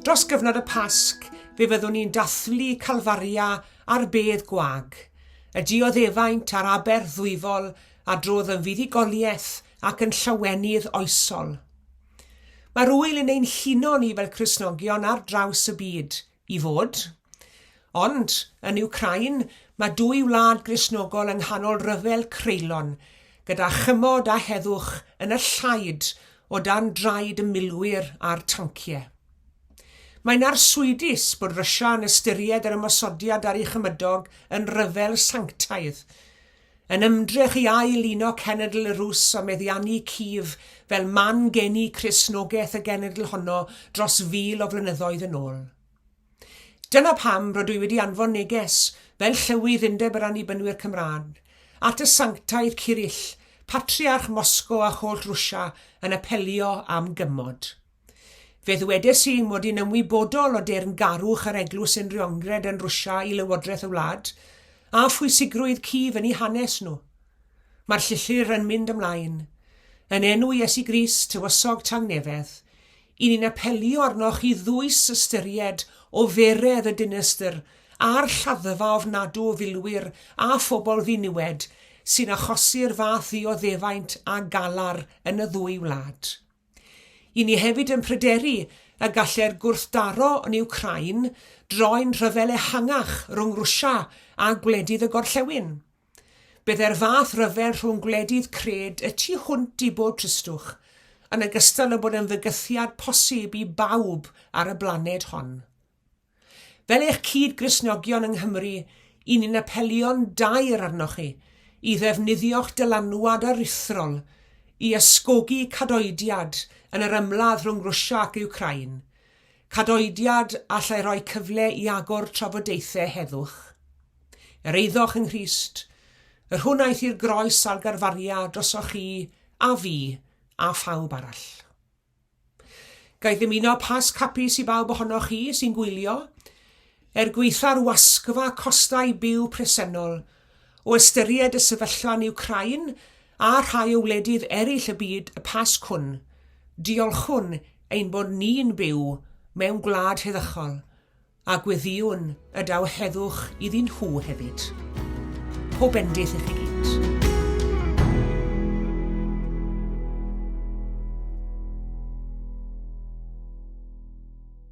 Dros gyfnod y Pasg, fe fyddwn ni'n dathlu Calfaria a'r bedd gwag, y dioddefaint a'r aberth ddwyfol a drodd yn fuddugoliaeth ac yn llawenydd oesol. Mae'r ŵyl yn ein huno ni fel Cristnogion ar draws y byd, i fod. Ond, yn Wcráin, mae dwy wlad Gristnogol yng nghanol rhyfel creulon, gyda chymod a heddwch yn y llaid o dan draed y milwyr a'r tanciau. Mae'n arswydus bod Rwsia yn ystyried yr ymosodiad ar ei chymydog yn rhyfel sanctaidd, yn ymdrech i ail-uno cenedl y Rws a meddiannu Kyiv fel man geni Cristnogaeth y genedl honno dros fil o flynyddoedd yn ôl. Dyna pam rydw i wedi anfon neges, fel Llywydd Undeb yr Annibynwyr Cymraeg, at y sanctaidd Kirill, Patriarch Moscow a holl Rwsia yn apelio am gymod. Fe ddwedes i mod i'n ymwybodol o deyrngarwch yr Eglwys Unriongred yn Rwsia i lywodraeth y wlad, a phwysigrwydd Kyiv yn eu hanes nhw. Mae'r llythyr yn mynd ymlaen. Yn enw Iesu Grist, Tywysog Tangnefedd, i ni'n apelio arnoch i ddwys ystyried oferedd y dinistr a'r lladdfa ofnadw o filwyr a phobl ddiniwed sy'n achosi'r fath ddioddefaint a galar yn y ddwy wlad. Y'yn ni hefyd yn pryderu y gallai'r gwrthdaro yn Wcráin droi'n rhyfel ehangach rhwng Rwsia a gwledydd y gorllewin. Byddai'r fath ryfel rhwng gwledydd cred y tu hwnt i bob tristwch, yn ogystal â bod yn fygythiad posib i bawb ar y blaned hon. Fel eich cyd-Gristnogion yng Nghymru, 'y ni'n apelio'n daer arnoch chi i ddefnyddio'ch dylanwad aruthrol i ysgogi cadoediad yn yr ymladd rhwng Rwsia ac Wcráin, cadoediad allai roi cyfle i agor trafodaethau heddwch. Yr eiddoch yng Nghrist, yr hwn aeth i'r groes a'r Garfaria drosoch chi a fi a phawb arall. Ga i ddymuno Pasg hapus i bawb ohonoch chi sy'n gwylio? Er gwaetha'r wasgfa costau byw presennol, o ystyried y sefyllfa yn Wcráin a rhai o wledydd eraill y byd y Pasg hwn, diolchwn ein bod ni'n byw mewn gwlad heddychol, A gweddïwn y daw heddwch iddyn nhw hefyd. Pob bendith i chi gyd.